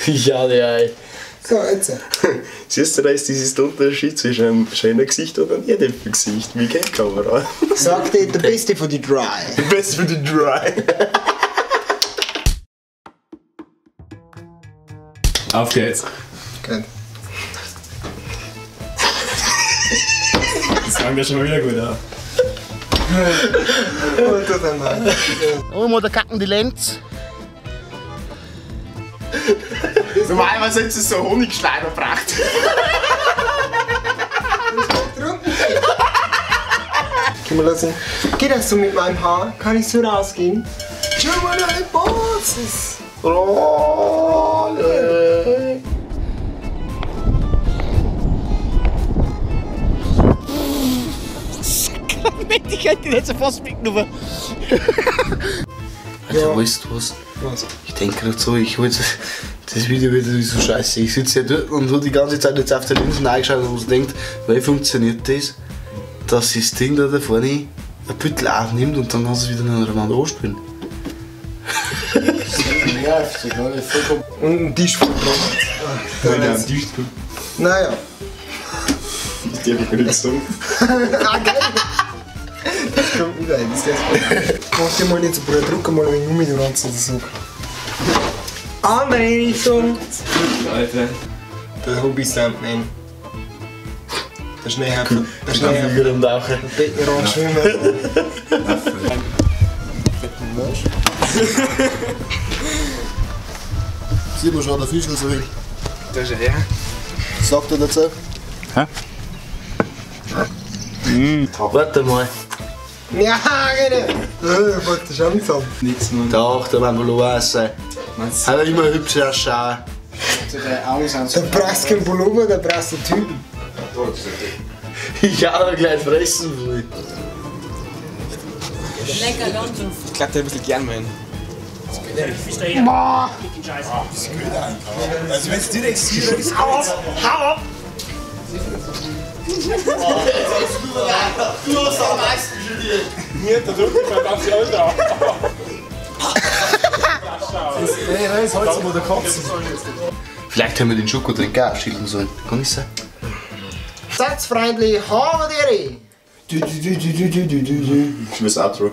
Ja, ja. So, jetzt. Siehst du, da ist dieses Unterschied zwischen einem schönen Gesicht und einem Erdäpfelgesicht. Wie kennt Kamera? Sagt dir, der Beste von die Dry. Der Beste von die Dry. Auf geht's. Gut. Das fängt ja schon wieder gut an. Oh, da kacken die Lenz. Normalerweise hättest du so Honigschleider gebracht. Können wir lassen. Geht das so mit meinem Haar? Kann ich so rausgehen? Schau mal, deine Boss! Rolle! Ich hätte ihn jetzt fast mitgenommen. Alter, weißt du was? Was? Ich denke gerade so, ich hol jetzt das Video wieder so scheiße. Ich sitze ja dort und habe die ganze Zeit jetzt auf der Linsen angeschaut und denkt, wie funktioniert das, dass das Ding da vorne ein Büttel aufnimmt und dann hast du es wieder nacheinander anspielen. Das nervt, ne? Und ein Tisch voll dran. Nein, am Tisch. Naja. Ich darf ich nicht sagen. Ah, geil! Das kommt wieder ein, das ist Mach dir mal nicht so, Bruder, druck mal ein wenig um, du Ranzen oder so. Andere Richtung! Alter. Der Hobby Soundman. Der Schneehafel. Der Schneehafel. Wieder am Tauchen. Beckenrand schwimmen. Sieht man schon, der Fischl so will. Das ist ja her. Sagt er dazu? Hä? Warte mal. Ja, genau. Ich wollte schon sagen. Nichts, Mann. Doch, der Mann sein. Hat er immer hübsch ausschauen. Da brauchst du keinen Pullover, da brauchst du einen Typen. Ich hab gleich fressen will. Lecker London. Ich glaub, der ein bisschen gern, Mann. Also wenn's direkt siehst, Hau ab! Hau ab! Du hast am meisten studiert. Mir, der drückt mich ganz Alter. Nein, das Holz wo der Kopf. Vielleicht haben wir den Schokodrink auch abschilden sollen. Kann nicht sein. Satzfreundlich, habe dir! Du, du, du, du, du, du, du. Ich muss Outro.